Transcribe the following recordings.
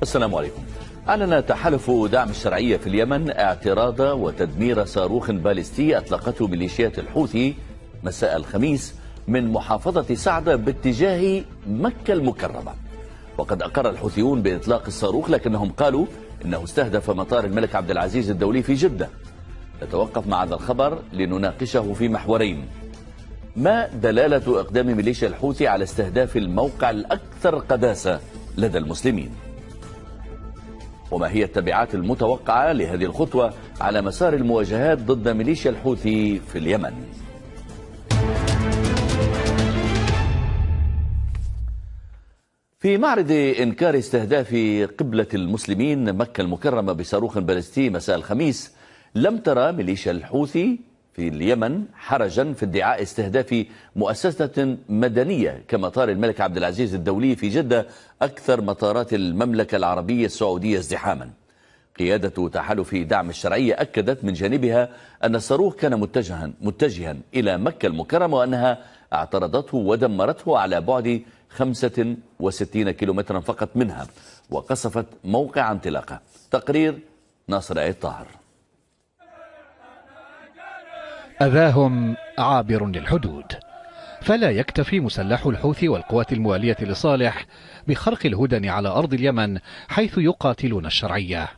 السلام عليكم. أعلن تحالف دعم الشرعية في اليمن اعتراض وتدمير صاروخ باليستي أطلقته ميليشيات الحوثي مساء الخميس من محافظة سعدة باتجاه مكة المكرمة. وقد أقر الحوثيون بإطلاق الصاروخ، لكنهم قالوا إنه استهدف مطار الملك عبد العزيز الدولي في جدة. نتوقف مع هذا الخبر لنناقشه في محورين: ما دلالة إقدام ميليشيا الحوثي على استهداف الموقع الأكثر قداسة لدى المسلمين؟ وما هي التبعات المتوقعة لهذه الخطوة على مسار المواجهات ضد ميليشيا الحوثي في اليمن؟ في معرض إنكار استهداف قبلة المسلمين مكة المكرمة بصاروخ باليستي مساء الخميس، لم ترى ميليشيا الحوثي في اليمن حرجا في ادعاء استهداف مؤسسة مدنية كمطار الملك عبد العزيز الدولي في جدة، أكثر مطارات المملكة العربية السعودية ازدحاما. قيادة تحالف دعم الشرعية أكدت من جانبها أن الصاروخ كان متجها إلى مكة المكرمة، وأنها اعترضته ودمرته على بعد 65 كيلومترا فقط منها، وقصفت موقع انطلاقه. تقرير ناصر عيد طاهر. أذاهم عابر للحدود، فلا يكتفي مسلح الحوثي والقوات الموالية لصالح بخرق الهدن على أرض اليمن حيث يقاتلون الشرعية،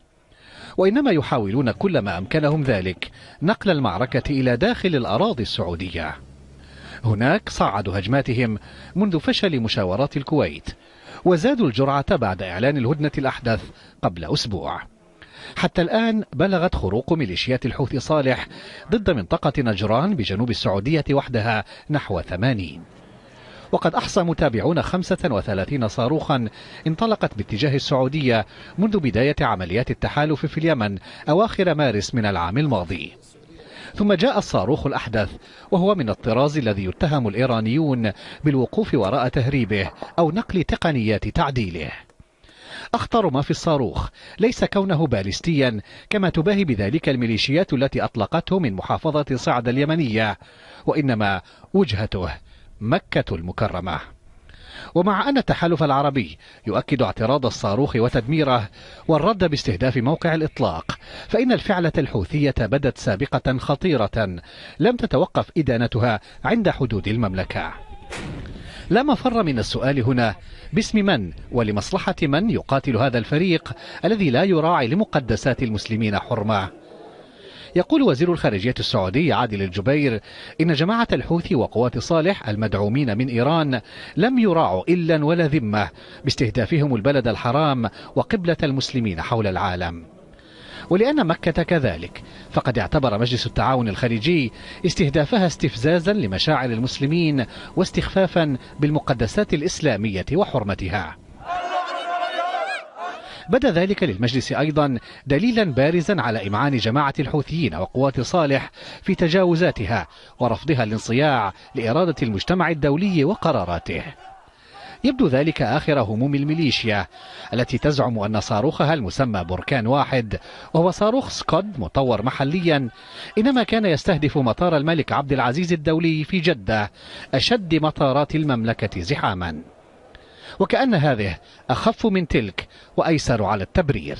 وإنما يحاولون كل ما أمكنهم ذلك نقل المعركة إلى داخل الأراضي السعودية. هناك صعدوا هجماتهم منذ فشل مشاورات الكويت، وزادوا الجرعة بعد إعلان الهدنة الأحدث قبل أسبوع. حتى الآن بلغت خروق ميليشيات الحوثي صالح ضد منطقة نجران بجنوب السعودية وحدها نحو 80. وقد أحصى متابعون 35 صاروخا انطلقت باتجاه السعودية منذ بداية عمليات التحالف في اليمن أواخر مارس من العام الماضي. ثم جاء الصاروخ الأحدث، وهو من الطراز الذي يتهم الإيرانيون بالوقوف وراء تهريبه أو نقل تقنيات تعديله. أخطر ما في الصاروخ ليس كونه باليستيا كما تباهي بذلك الميليشيات التي أطلقته من محافظة صعدة اليمنية، وإنما وجهته مكة المكرمة. ومع أن التحالف العربي يؤكد اعتراض الصاروخ وتدميره والرد باستهداف موقع الإطلاق، فإن الفعلة الحوثية بدت سابقة خطيرة لم تتوقف إدانتها عند حدود المملكة. لا مفر من السؤال هنا: باسم من ولمصلحة من يقاتل هذا الفريق الذي لا يراعي لمقدسات المسلمين حرمة؟ يقول وزير الخارجية السعودي عادل الجبير إن جماعة الحوثي وقوات صالح المدعومين من إيران لم يراعوا إلا ولا ذمة باستهدافهم البلد الحرام وقبلة المسلمين حول العالم. ولأن مكة كذلك، فقد اعتبر مجلس التعاون الخليجي استهدافها استفزازا لمشاعر المسلمين واستخفافا بالمقدسات الإسلامية وحرمتها. بدا ذلك للمجلس أيضا دليلا بارزا على إمعان جماعة الحوثيين وقوات صالح في تجاوزاتها ورفضها الانصياع لإرادة المجتمع الدولي وقراراته. يبدو ذلك آخر هموم الميليشيا التي تزعم أن صاروخها المسمى بركان واحد، وهو صاروخ سكود مطور محليا، إنما كان يستهدف مطار الملك عبد العزيز الدولي في جدة، أشد مطارات المملكة زحاما. وكأن هذه أخف من تلك وأيسر على التبرير.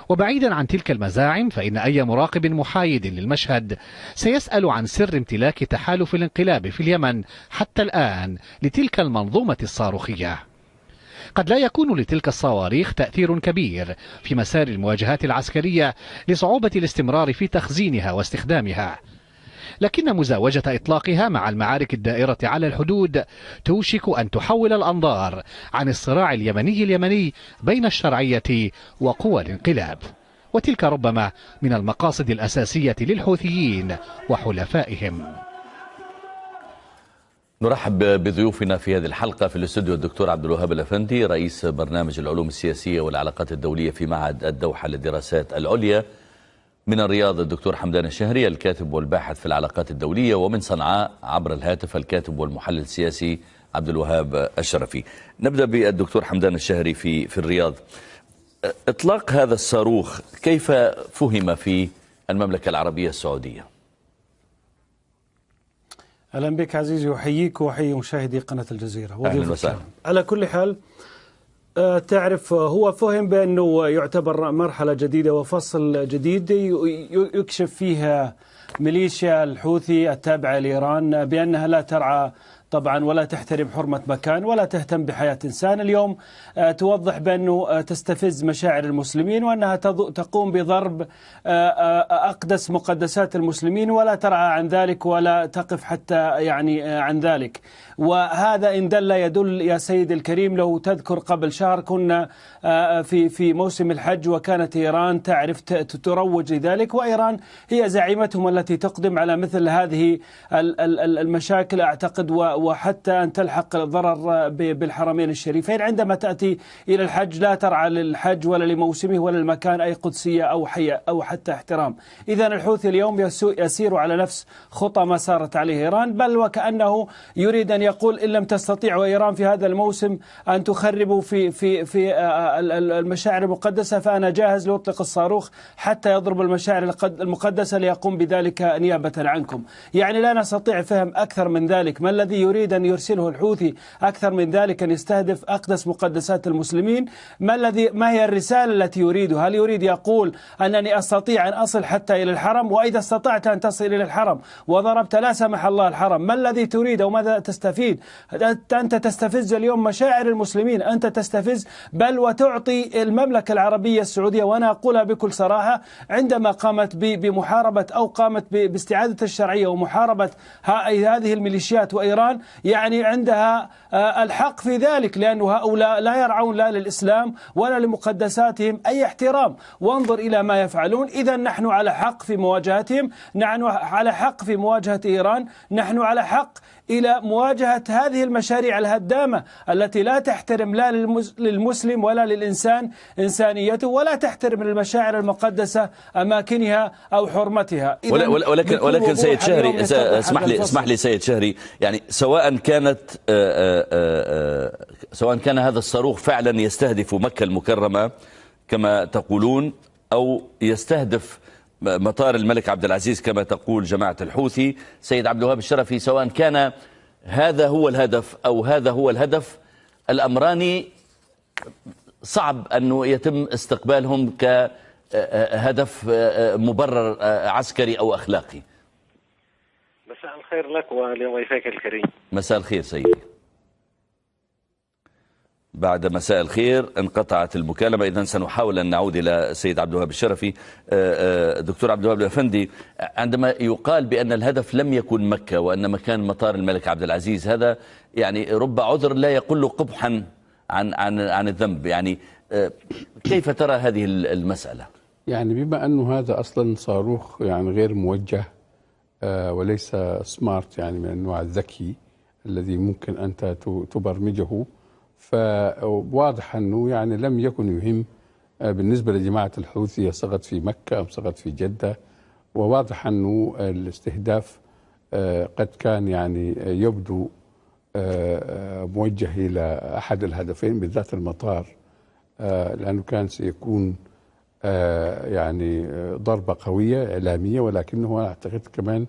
وبعيدا عن تلك المزاعم، فإن أي مراقب محايد للمشهد سيسأل عن سر امتلاك تحالف الانقلاب في اليمن حتى الآن لتلك المنظومة الصاروخية. قد لا يكون لتلك الصواريخ تأثير كبير في مسار المواجهات العسكرية لصعوبة الاستمرار في تخزينها واستخدامها، لكن مزاوجة إطلاقها مع المعارك الدائرة على الحدود توشك أن تحول الأنظار عن الصراع اليمني بين الشرعية وقوى الانقلاب، وتلك ربما من المقاصد الأساسية للحوثيين وحلفائهم. نرحب بضيوفنا في هذه الحلقة في الاستوديو الدكتور عبد الوهاب الأفندي، رئيس برنامج العلوم السياسية والعلاقات الدولية في معهد الدوحة للدراسات العليا. من الرياض الدكتور حمدان الشهري الكاتب والباحث في العلاقات الدولية، ومن صنعاء عبر الهاتف الكاتب والمحلل السياسي عبد الوهاب الشرفي. نبدأ بالدكتور حمدان الشهري في الرياض. إطلاق هذا الصاروخ كيف فهم في المملكة العربية السعودية؟ أهلا بك عزيزي، وحييك وحيي مشاهدي قناة الجزيرة أهلا وسهلا. على كل حال، تعرف، هو فهم بأنه يعتبر مرحلة جديدة وفصل جديد يكشف فيها ميليشيا الحوثي التابعة لإيران بأنها لا ترعى طبعا ولا تحترم حرمة مكان ولا تهتم بحياة إنسان. اليوم توضح بأنه تستفز مشاعر المسلمين وأنها تقوم بضرب أقدس مقدسات المسلمين ولا ترعى عن ذلك ولا تقف حتى يعني عن ذلك. وهذا إن دل يدل يا سيد الكريم، لو تذكر قبل شهر كنا في موسم الحج وكانت إيران تعرف تروج لذلك، وإيران هي زعيمتهم التي تقدم على مثل هذه المشاكل أعتقد، وحتى أن تلحق الضرر بالحرمين الشريفين. عندما تأتي إلى الحج لا ترعى للحج ولا لموسمه ولا المكان أي قدسية أو حية أو حتى احترام. إذا الحوثي اليوم يسير على نفس خطى ما سارت عليه إيران، بل وكأنه يريد أن يقول إن لم تستطيعوا إيران في هذا الموسم أن تخربوا في المشاعر المقدسة فأنا جاهز لأطلق الصاروخ حتى يضرب المشاعر المقدسة ليقوم بذلك نيابة عنكم. يعني لا نستطيع فهم أكثر من ذلك. ما الذي يريد أن يرسله الحوثي أكثر من ذلك؟ أن يستهدف أقدس مقدسات المسلمين. ما هي الرسالة التي يريدها؟ هل يريد يقول أنني أستطيع أن أصل حتى إلى الحرم، وإذا استطعت أن تصل إلى الحرم وضربت لا سمح الله الحرم، ما الذي تريد وماذا تستفيد؟ أنت تستفز اليوم مشاعر المسلمين، أنت تستفز بل وتعطي المملكة العربية السعودية، وأنا أقولها بكل صراحة، عندما قامت بمحاربة أو قامت باستعادة الشرعية ومحاربة هذه الميليشيات وإيران، يعني عندها الحق في ذلك، لأن هؤلاء لا يرعون لا للإسلام ولا لمقدساتهم أي احترام. وانظر إلى ما يفعلون. إذا نحن على حق في مواجهتهم، نحن على حق في مواجهة إيران، نحن على حق إلى مواجهة هذه المشاريع الهدامة التي لا تحترم لا للمسلم ولا للإنسان إنسانيته، ولا تحترم المشاعر المقدسة أماكنها أو حرمتها. ولكن سيد شهري، اسمح لي سيد شهري، يعني سواء كان هذا الصاروخ فعلا يستهدف مكة المكرمة كما تقولون، أو يستهدف مطار الملك عبد العزيز كما تقول جماعة الحوثي، سيد عبد الوهاب الشرفي، سواء كان هذا هو الهدف أو هذا هو الهدف، الأمران صعب أنه يتم استقبالهم كهدف مبرر عسكري أو أخلاقي. مساء الخير لك ولضيفك الكريم. مساء الخير سيدي. بعد مساء الخير انقطعت المكالمة، إذن سنحاول أن نعود إلى السيد عبد الوهاب الشرفي. دكتور عبد الوهاب الأفندي، عندما يقال بأن الهدف لم يكن مكة وأن مكان مطار الملك عبد العزيز، هذا يعني رب عذر لا يقل قبحا عن الذنب. يعني كيف ترى هذه المسألة؟ يعني بما أنه هذا أصلا صاروخ يعني غير موجه وليس سمارت، يعني من النوع الذكي الذي ممكن أنت تبرمجه، فواضح أنه يعني لم يكن يهم بالنسبة لجماعة الحوثي سقط في مكة أم سقط في جدة. وواضح أنه الاستهداف قد كان يعني يبدو موجه إلى أحد الهدفين، بالذات المطار، لأنه كان سيكون يعني ضربة قوية إعلامية، ولكنه أنا أعتقد كمان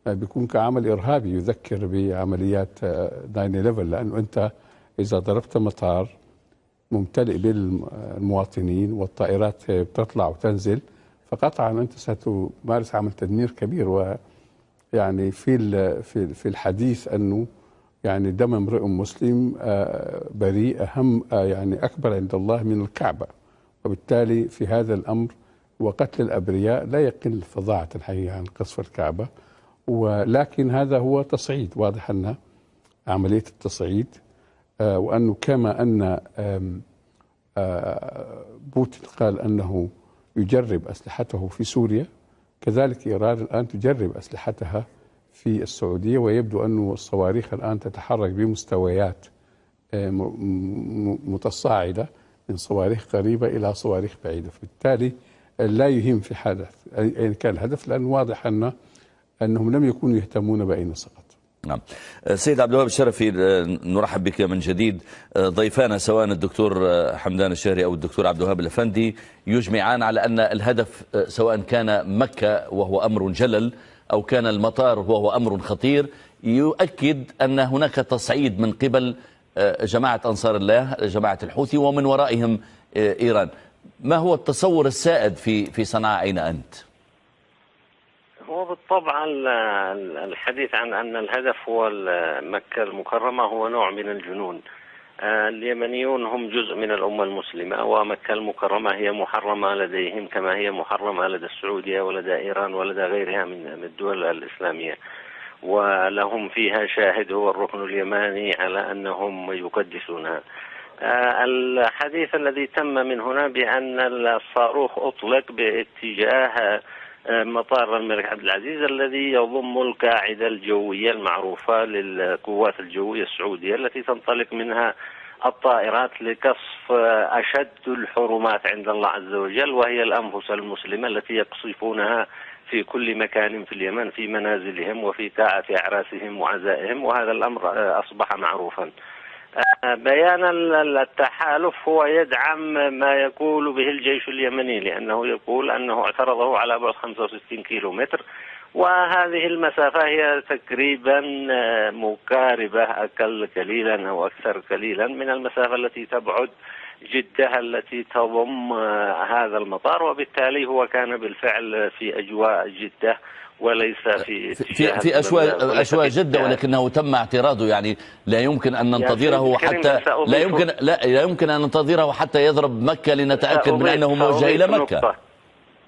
بيكون كعمل إرهابي يذكر بعمليات 9/11، لأنه أنت إذا ضربت مطار ممتلئ بالمواطنين والطائرات بتطلع وتنزل، فقطعا أنت ستمارس عمل تدمير كبير. ويعني في الحديث أنه يعني دم امرئ مسلم بريء أهم يعني أكبر عند الله من الكعبة، وبالتالي في هذا الأمر وقتل الأبرياء لا يقل فظاعة الحقيقة عن قصف الكعبة. ولكن هذا هو تصعيد، واضح أن عملية التصعيد، وأنه كما أن بوتين قال أنه يجرب أسلحته في سوريا، كذلك إيران الآن تجرب أسلحتها في السعودية، ويبدو أن الصواريخ الآن تتحرك بمستويات متصاعدة من صواريخ قريبة إلى صواريخ بعيدة. بالتالي لا يهم في حدث أين كان الهدف، لأن واضح أنهم لم يكونوا يهتمون بأين سقط. نعم. سيد عبد الوهاب الشرفي، نرحب بك من جديد. ضيفانا سواء الدكتور حمدان الشهري أو الدكتور عبد الوهاب الأفندي يجمعان على أن الهدف سواء كان مكة وهو أمر جلل أو كان المطار وهو أمر خطير، يؤكد أن هناك تصعيد من قبل جماعة أنصار الله، جماعة الحوثي، ومن ورائهم إيران. ما هو التصور السائد في صنعاء أين أنت؟ هو بالطبع الحديث عن أن الهدف هو مكة المكرمة هو نوع من الجنون. اليمنيون هم جزء من الأمة المسلمة، ومكة المكرمة هي محرمة لديهم كما هي محرمة لدى السعودية ولدى إيران ولدى غيرها من الدول الإسلامية، ولهم فيها شاهد هو الركن اليماني على أنهم يقدسونها. الحديث الذي تم من هنا بأن الصاروخ أطلق باتجاه مطار الملك عبد العزيز الذي يضم القاعدة الجوية المعروفة للقوات الجوية السعودية التي تنطلق منها الطائرات لقصف أشد الحرمات عند الله عز وجل، وهي الأنفس المسلمة التي يقصفونها في كل مكان في اليمن، في منازلهم وفي قاعة أعراسهم وعزائهم، وهذا الأمر أصبح معروفا. بيان التحالف هو يدعم ما يقول به الجيش اليمني، لأنه يقول أنه اعترضه على بعد 65 كيلومتر، وهذه المسافة هي تقريبا مقاربة أقل قليلا أو أكثر قليلا من المسافة التي تبعد جدة التي تضم هذا المطار، وبالتالي هو كان بالفعل في أجواء جدة وليس في أشواء جدة، ولكنه تم اعتراضه. يعني لا يمكن أن ننتظره حتى لا يمكن أن ننتظره حتى يضرب مكة لنتأكد من أنه موجه إلى مكة.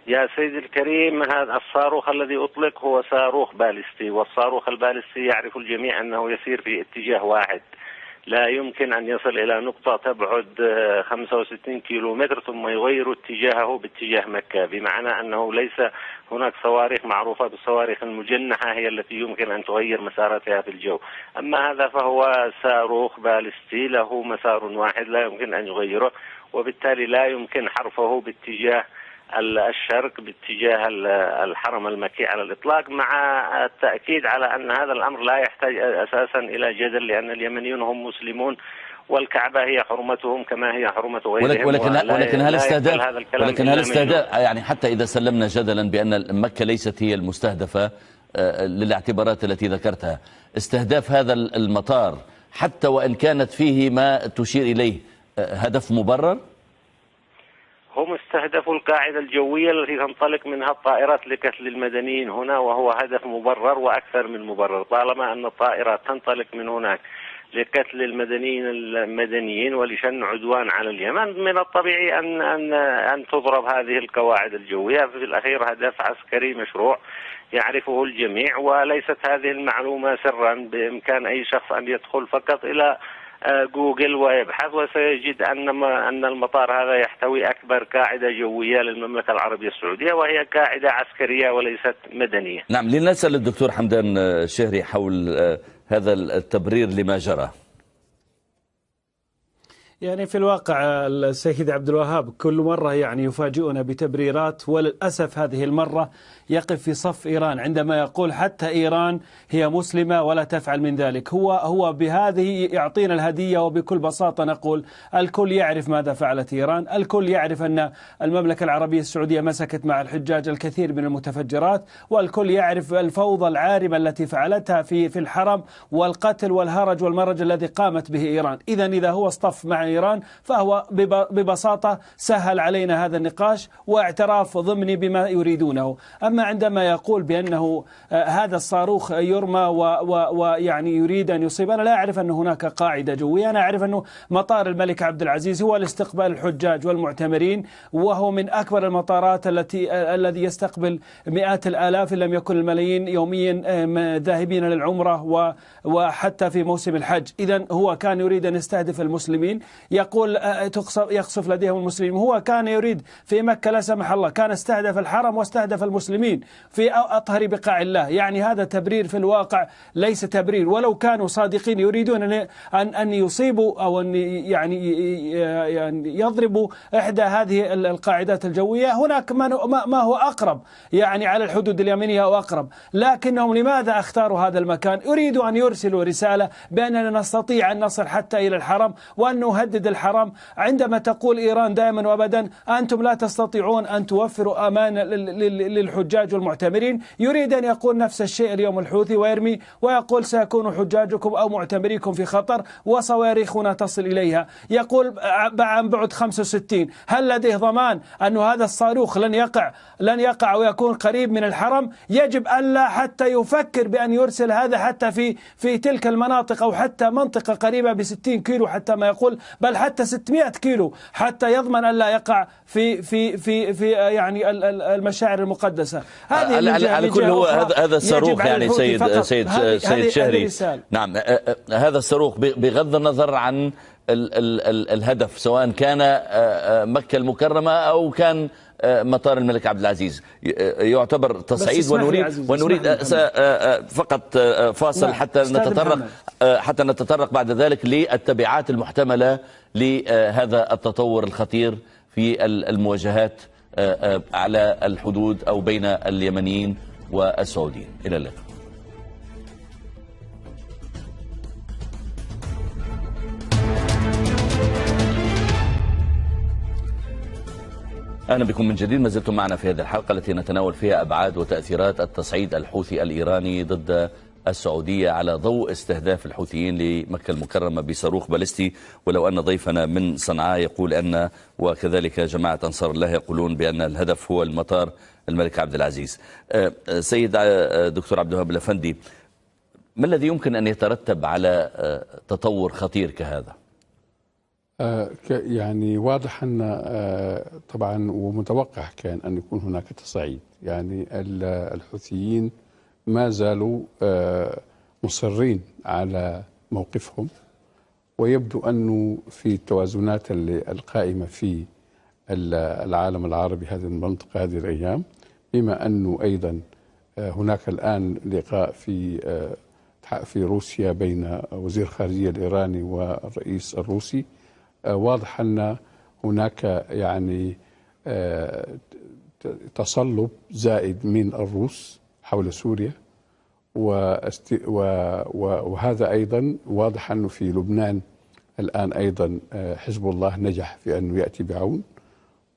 يا سيدي الكريم، هذا الصاروخ الذي أطلق هو صاروخ باليستي، والصاروخ الباليستي يعرف الجميع أنه يسير في اتجاه واحد، لا يمكن أن يصل إلى نقطة تبعد 65 كيلومتر ثم يغير اتجاهه باتجاه مكة، بمعنى أنه ليس هناك صواريخ معروفة بالصواريخ المجنحة هي التي يمكن أن تغير مساراتها في الجو. أما هذا فهو صاروخ باليستي له مسار واحد لا يمكن أن يغيره، وبالتالي لا يمكن حرفه باتجاه الشرق باتجاه الحرم المكي على الإطلاق، مع التأكيد على أن هذا الأمر لا يحتاج أساسا إلى جدل، لأن اليمنيون هم مسلمون والكعبة هي حرمتهم كما هي حرمة غيرهم. ولكن هل استهداف يعني حتى إذا سلمنا جدلا بأن مكة ليست هي المستهدفة للاعتبارات التي ذكرتها، استهداف هذا المطار حتى وإن كانت فيه ما تشير إليه هدف مبرر؟ هم استهدفوا القاعدة الجوية التي تنطلق منها الطائرات لقتل المدنيين هنا، وهو هدف مبرر وأكثر من مبرر. طالما أن الطائرات تنطلق من هناك لقتل المدنيين ولشن عدوان على اليمن، من الطبيعي أن تضرب هذه القواعد الجوية. في الأخير هدف عسكري مشروع يعرفه الجميع، وليست هذه المعلومة سرا، بإمكان أي شخص أن يدخل فقط إلى جوجل ويبحث وسيجد أن المطار هذا يحتوي أكبر قاعدة جوية للمملكة العربية السعودية، وهي قاعدة عسكرية وليست مدنية. نعم، لنسأل الدكتور حمدان الشهري حول هذا التبرير لما جرى. يعني في الواقع السيد عبد الوهاب كل مرة يعني يفاجئنا بتبريرات، وللأسف هذه المرة يقف في صف إيران عندما يقول حتى إيران هي مسلمة ولا تفعل من ذلك. هو بهذه يعطينا الهدية، وبكل بساطة نقول الكل يعرف ماذا فعلت إيران، الكل يعرف أن المملكة العربية السعودية مسكت مع الحجاج الكثير من المتفجرات، والكل يعرف الفوضى العارمة التي فعلتها في الحرم والقتل والهرج والمرج الذي قامت به إيران. إذا هو اصطف مع إيران فهو ببساطة سهل علينا هذا النقاش واعتراف ضمني بما يريدونه. أما عندما يقول بأنه هذا الصاروخ يرمى ويعني يريد أن يصيب، أنا لا أعرف أن هناك قاعدة جوية. أنا أعرف أنه مطار الملك عبد العزيز هو لاستقبال الحجاج والمعتمرين، وهو من أكبر المطارات الذي يستقبل مئات الآلاف إن لم يكن الملايين يوميا ذاهبين للعمرة وحتى في موسم الحج. إذن هو كان يريد أن يستهدف المسلمين، يقول يقصف لديهم المسلمين. هو كان يريد في مكة لا سمح الله، كان استهدف الحرم واستهدف المسلمين في أطهر بقاع الله. يعني هذا تبرير في الواقع ليس تبرير. ولو كانوا صادقين يريدون أن يصيبوا أو أن يعني يضربوا إحدى هذه القاعدات الجوية، هناك ما هو أقرب يعني على الحدود اليمنية أو أقرب. لكنهم لماذا اختاروا هذا المكان؟ يريدوا أن يرسلوا رسالة بأننا نستطيع أن نصل حتى إلى الحرم وأن تهدد الحرم، عندما تقول إيران دائما وأبدا أنتم لا تستطيعون أن توفروا أمان للحجاج والمعتمرين، يريد أن يقول نفس الشيء اليوم الحوثي ويرمي ويقول سيكون حجاجكم أو معتمريكم في خطر وصواريخنا تصل إليها. يقول عن بعد 65. هل لديه ضمان أن هذا الصاروخ لن يقع ويكون قريب من الحرم؟ يجب ألا حتى يفكر بأن يرسل هذا حتى في تلك المناطق أو حتى منطقة قريبة ب60 كيلو حتى ما يقول، بل حتى 600 كيلو حتى يضمن ألا يقع في يعني المشاعر المقدسة. هذه على كل هو هذا الصاروخ يعني سيد شهري. نعم، هذا الصاروخ بغض النظر عن الهدف سواء كان مكة المكرمة أو كان مطار الملك عبد العزيز يعتبر تصعيد. ونريد فقط فاصل حتى نتطرق بعد ذلك للتبعات المحتملة لهذا التطور الخطير في المواجهات على الحدود أو بين اليمنيين والسعوديين. إلى اللقاء. أهلا بكم من جديد. ما زلتم معنا في هذه الحلقة التي نتناول فيها أبعاد وتأثيرات التصعيد الحوثي الإيراني ضد السعودية على ضوء استهداف الحوثيين لمكة المكرمة بصاروخ باليستي. ولو أن ضيفنا من صنعاء يقول أن وكذلك جماعة أنصار الله يقولون بأن الهدف هو المطار الملك عبد العزيز. سيد دكتور عبد الوهاب الأفندي، ما الذي يمكن أن يترتب على تطور خطير كهذا؟ يعني واضح أن طبعا ومتوقع كان أن يكون هناك تصعيد. يعني الحوثيين ما زالوا مصرين على موقفهم، ويبدو أنه في التوازنات القائمة في العالم العربي هذه المنطقة هذه الأيام، بما أنه أيضا هناك الآن لقاء في روسيا بين وزير الخارجية الإيراني والرئيس الروسي، واضح أن هناك يعني تصلب زائد من الروس حول سوريا، وهذا أيضا واضح أنه في لبنان الآن أيضا حزب الله نجح في أنه يأتي بعون،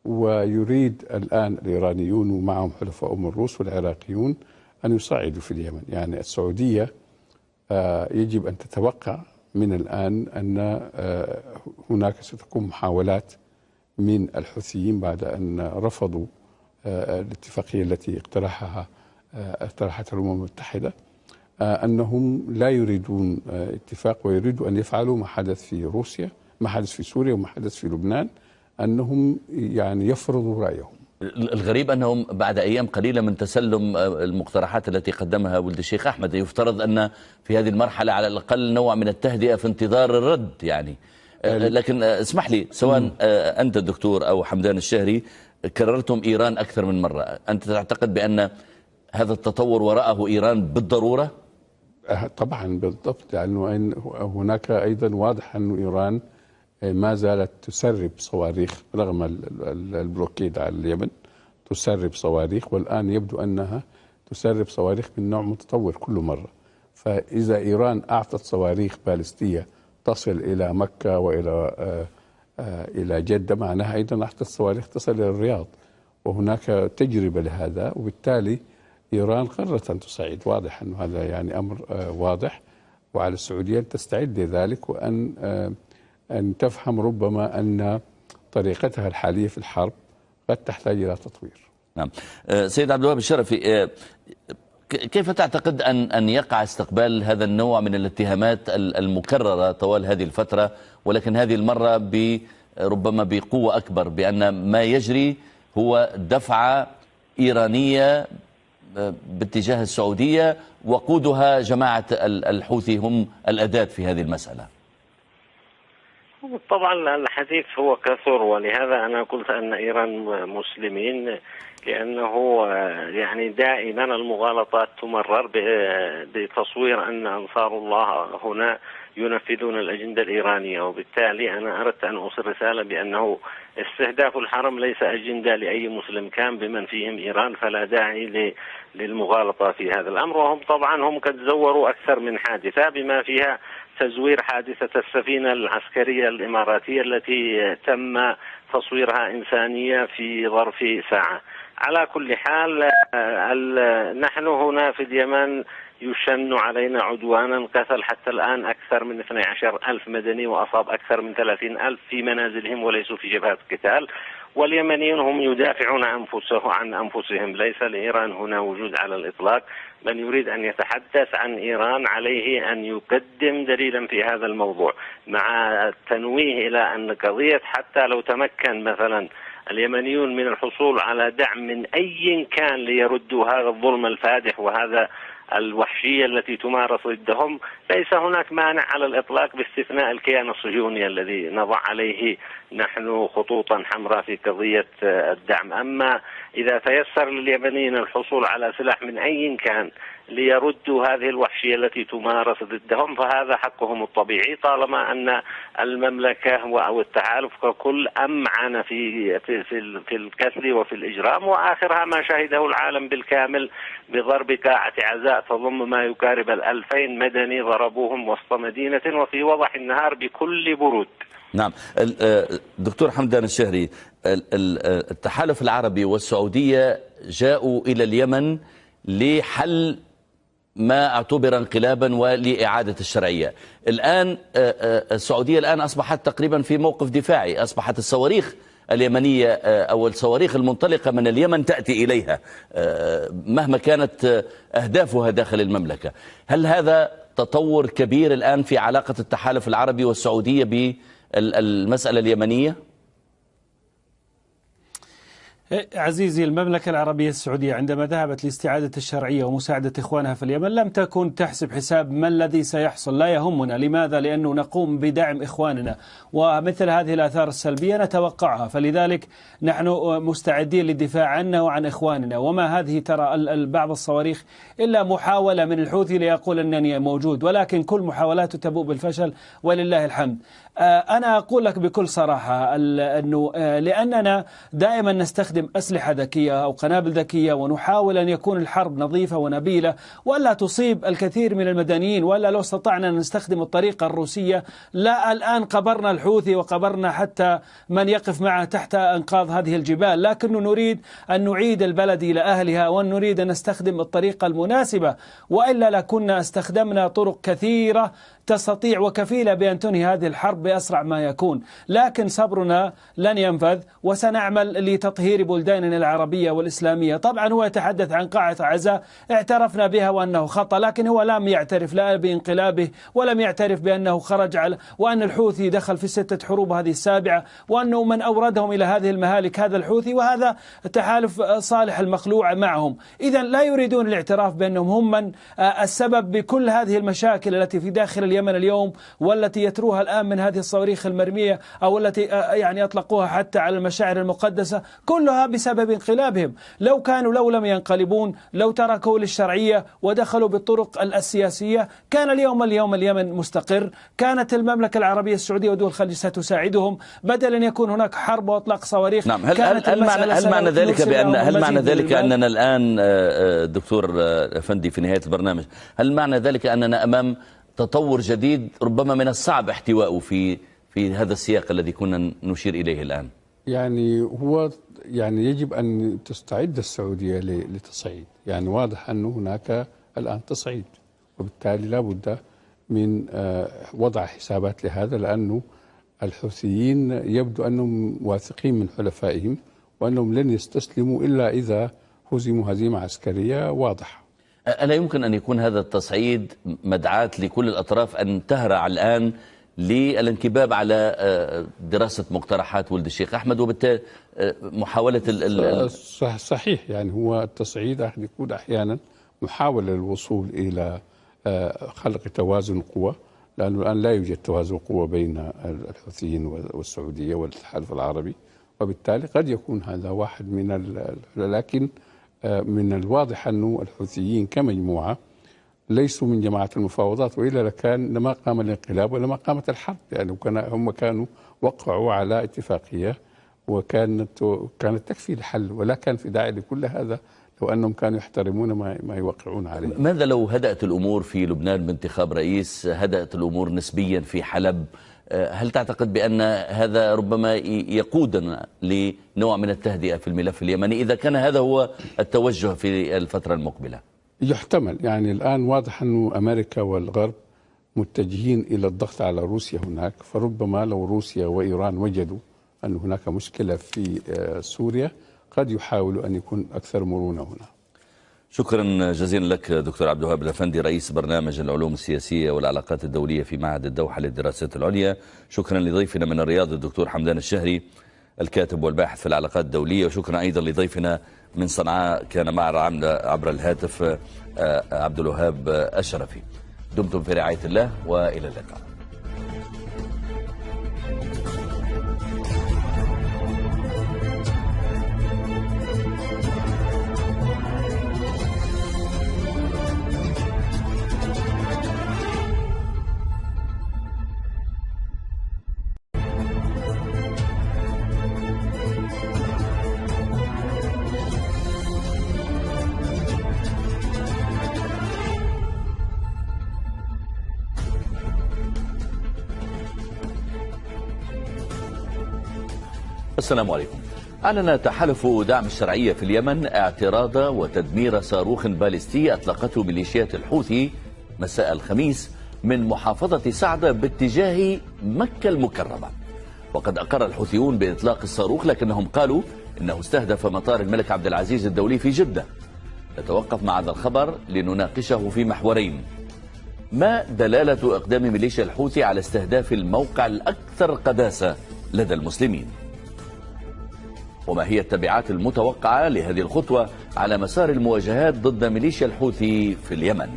ويريد الآن الإيرانيون ومعهم حلفائهم الروس والعراقيون أن يصعدوا في اليمن. يعني السعودية يجب أن تتوقع من الآن أن هناك ستكون محاولات من الحوثيين بعد أن رفضوا الاتفاقية التي اقترحتها الأمم المتحدة، أنهم لا يريدون اتفاق ويريدوا أن يفعلوا ما حدث في روسيا، ما حدث في سوريا وما حدث في لبنان، أنهم يعني يفرضوا رأيهم. الغريب أنهم بعد أيام قليلة من تسلم المقترحات التي قدمها ولد الشيخ أحمد يفترض أن في هذه المرحلة على الأقل نوع من التهدئة في انتظار الرد يعني. لكن اسمح لي، سواء أنت الدكتور أو حمدان الشهري كررتم إيران أكثر من مرة، أنت تعتقد بأن هذا التطور وراءه إيران بالضرورة؟ طبعا بالضبط، لأنه هناك أيضا واضح أن إيران ما زالت تسرب صواريخ رغم البلوكيد على اليمن، تسرب صواريخ، والآن يبدو أنها تسرب صواريخ من نوع متطور كل مرة. فإذا إيران أعطت صواريخ باليستية تصل إلى مكة إلى جدة، معناها أيضا أعطت صواريخ تصل إلى الرياض، وهناك تجربة لهذا، وبالتالي إيران قررت أن تصعد. واضح أن هذا يعني أمر واضح، وعلى السعودية أن تستعد لذلك، وأن تفهم ربما أن طريقتها الحالية في الحرب قد تحتاج إلى تطوير. نعم. سيد عبد الوهاب الشرفي، كيف تعتقد أن يقع استقبال هذا النوع من الاتهامات المكررة طوال هذه الفترة، ولكن هذه المرة ربما بقوة أكبر، بأن ما يجري هو دفعة إيرانية باتجاه السعودية وقودها جماعة الحوثي هم الأداة في هذه المسألة؟ طبعا الحديث هو كثر، ولهذا أنا قلت أن إيران مسلمين لأنه يعني دائما المغالطات تمرر بتصوير أن أنصار الله هنا ينفذون الأجندة الإيرانية، وبالتالي أنا أردت أن أوصل رسالة بأنه استهداف الحرم ليس أجندة لأي مسلم كان بمن فيهم إيران، فلا داعي للمغالطة في هذا الأمر. وهم طبعا هم قد زوروا أكثر من حادثة بما فيها تزوير حادثة السفينة العسكرية الإماراتية التي تم تصويرها إنسانية في ظرف ساعة. على كل حال نحن هنا في اليمن يشن علينا عدوانا، قتل حتى الآن أكثر من 12,000 مدني وأصاب أكثر من 30,000 في منازلهم وليسوا في جبهات القتال. واليمنيون هم يدافعون عن أنفسهم، ليس لإيران هنا وجود على الإطلاق. من يريد أن يتحدث عن إيران عليه أن يقدم دليلا في هذا الموضوع، مع التنويه إلى أن قضية حتى لو تمكن مثلا اليمنيون من الحصول على دعم من أي كان ليردوا هذا الظلم الفادح وهذا الوحشية التي تمارس ضدهم، ليس هناك مانع على الإطلاق باستثناء الكيان الصهيوني الذي نضع عليه نحن خطوطا حمراء في قضية الدعم. أما إذا تيسر لليمنيين الحصول على سلاح من أي كان ليردوا هذه الوحشية التي تمارس ضدهم فهذا حقهم الطبيعي، طالما أن المملكة أو التحالف ككل أمعن في القتل وفي الإجرام، وآخرها ما شهده العالم بالكامل بضرب قاعة عزاء تضم ما يقارب 2000 مدني ضربوهم وسط مدينة وفي وضح النهار بكل برود. نعم. دكتور حمدان الشهري، التحالف العربي والسعودية جاءوا إلى اليمن لحل ما اعتبر انقلابا ولإعادة الشرعية. الآن السعودية الآن أصبحت تقريبا في موقف دفاعي، أصبحت الصواريخ اليمنية أو الصواريخ المنطلقة من اليمن تأتي إليها مهما كانت أهدافها داخل المملكة. هل هذا تطور كبير الآن في علاقة التحالف العربي والسعودية بالمسألة اليمنية؟ عزيزي، المملكة العربية السعودية عندما ذهبت لاستعادة الشرعية ومساعدة إخوانها في اليمن لم تكن تحسب حساب ما الذي سيحصل، لا يهمنا. لماذا؟ لأنه نقوم بدعم إخواننا، ومثل هذه الآثار السلبية نتوقعها، فلذلك نحن مستعدين للدفاع عنه وعن إخواننا. وما هذه ترى بعض الصواريخ إلا محاولة من الحوثي ليقول أنني موجود، ولكن كل محاولاته تبوء بالفشل ولله الحمد. أنا أقول لك بكل صراحة أنه لأننا دائما نستخدم أسلحة ذكية أو قنابل ذكية ونحاول أن يكون الحرب نظيفة ونبيلة ولا تصيب الكثير من المدنيين، ولا لو استطعنا أن نستخدم الطريقة الروسية لا الآن قبرنا الحوثي وقبرنا حتى من يقف معه تحت أنقاض هذه الجبال. لكن نريد أن نعيد البلد إلى أهلها ونريد أن نستخدم الطريقة المناسبة، وإلا لكنا استخدمنا طرق كثيرة تستطيع وكفيلة بأن تنهي هذه الحرب بأسرع ما يكون. لكن صبرنا لن ينفذ وسنعمل لتطهير بلداننا العربية والإسلامية. طبعا هو يتحدث عن قاعة عزاء اعترفنا بها وأنه خطأ، لكن هو لم يعترف لا بانقلابه ولم يعترف بأنه خرج على وأن الحوثي دخل في 6 حروب هذه السابعة، وأنه من أوردهم إلى هذه المهالك هذا الحوثي، وهذا تحالف صالح المخلوع معهم. إذن لا يريدون الاعتراف بأنهم هم من السبب بكل هذه المشاكل التي في داخل اليمن اليوم، والتي يتروها الآن من هذه الصواريخ المرمية أو التي يعني أطلقوها حتى على المشاعر المقدسة، كلها بسبب انقلابهم. لو لم ينقلبون، لو تركوا للشرعية ودخلوا بالطرق السياسية، كان اليوم اليمن مستقر، كانت المملكة العربية السعودية ودول الخليج ستساعدهم بدل أن يكون هناك حرب وإطلاق صواريخ. نعم. هل معنى ذلك أننا الآن دكتور أفندي في نهاية البرنامج، هل معنى ذلك أننا أمام تطور جديد ربما من الصعب احتواءه في هذا السياق الذي كنا نشير إليه الآن؟ يعني يجب أن تستعد السعودية لتصعيد. يعني واضح أن هناك الآن تصعيد، وبالتالي لا بد من وضع حسابات لهذا، لأنه الحوثيين يبدو أنهم واثقين من حلفائهم وأنهم لن يستسلموا إلا إذا هزموا هزيمة عسكرية واضحة. ألا يمكن أن يكون هذا التصعيد مدعاة لكل الأطراف أن تهرع الآن للانكباب على دراسة مقترحات ولد الشيخ أحمد وبالتالي محاولة صحيح. يعني هو التصعيد يكون أحيانا محاولة للوصول إلى خلق توازن قوة، لأنه الآن لا يوجد توازن قوة بين الحوثيين والسعودية والتحالف العربي، وبالتالي قد يكون هذا واحد لكن من الواضح أنه الحوثيين كمجموعة ليسوا من جماعة المفاوضات، وإلا لكان لما قام الانقلاب ولما قامت الحرب، يعني هم كانوا وقعوا على اتفاقية وكانت تكفي الحل، ولا كان في داعي لكل هذا لو أنهم كانوا يحترمون ما يوقعون عليه. ماذا لو هدأت الأمور في لبنان بانتخاب رئيس، هدأت الأمور نسبيا في حلب؟ هل تعتقد بأن هذا ربما يقودنا لنوع من التهدئة في الملف اليمني إذا كان هذا هو التوجه في الفترة المقبلة؟ يحتمل، يعني الآن واضح أن أمريكا والغرب متجهين إلى الضغط على روسيا هناك، فربما لو روسيا وإيران وجدوا أن هناك مشكلة في سوريا قد يحاولوا أن يكون أكثر مرونة هنا. شكرا جزيلا لك دكتور عبد الوهاب الأفندي، رئيس برنامج العلوم السياسية والعلاقات الدولية في معهد الدوحة للدراسات العليا. شكرا لضيفنا من الرياض الدكتور حمدان الشهري الكاتب والباحث في العلاقات الدولية، وشكرا أيضا لضيفنا من صنعاء كان معنا عبر الهاتف عبد الوهاب الشرفي. دمتم في رعاية الله وإلى اللقاء. السلام عليكم. أعلن تحالف دعم الشرعية في اليمن اعتراض وتدمير صاروخ باليستي أطلقته ميليشيات الحوثي مساء الخميس من محافظة سعدة باتجاه مكة المكرمة. وقد أقر الحوثيون بإطلاق الصاروخ، لكنهم قالوا إنه استهدف مطار الملك عبد العزيز الدولي في جدة. نتوقف مع هذا الخبر لنناقشه في محورين: ما دلالة إقدام ميليشيا الحوثي على استهداف الموقع الأكثر قداسة لدى المسلمين؟ وما هي التبعات المتوقعة لهذه الخطوة على مسار المواجهات ضد ميليشيا الحوثي في اليمن؟